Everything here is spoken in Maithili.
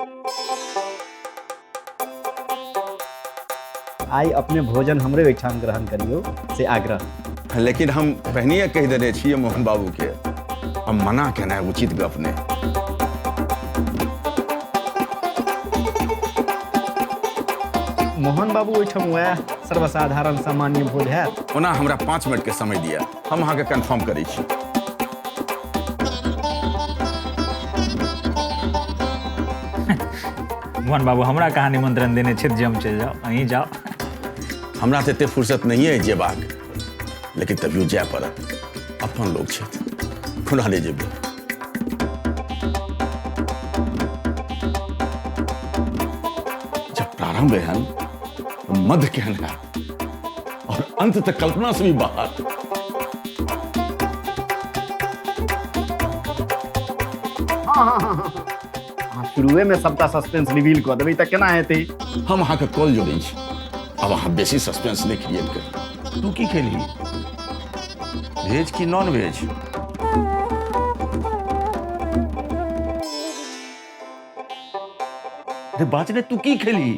आइ अपने भोजन हमरे ओहिठाम ग्रहण करियौ से आग्रह। लेकिन हम पहिनहिए कहि देने छियै मोहन बाबूके, हम मना केनाइ उचित गप नहि। मोहन बाबू ओहिठाम वएह सर्वसाधारण सामान्य भोज हैत। ओना हमरा 5 मिनटके समय दिअ, हम अहाँके कन्फर्म करै छी। मोहन बाबू हमरा कहाँ निमंत्रण देने छथि जे हम चलि जाउ, अहीं जाउ। हमरा तऽ एते फुर्सत नहिए अछि जेबाक, लेकिन तभियो जाय पड़त, अपन लोक छथि, कोना नहि जेबै। जब प्रारंभ एहन तो मध्य केहन है और अंत तक कल्पना से भी बाहर। अहाँ शुरुए में सबटा सस्पेंस रिवील कऽ देबै तऽ केना हेतै? हम अहाँके कॉल जोड़ै छी, आब अहाँ बेसी सस्पेंस नहि क्रिएट करू। तू की खेलही, भेज कि नॉन वेज? अरे बाज ने, तू की खेलही?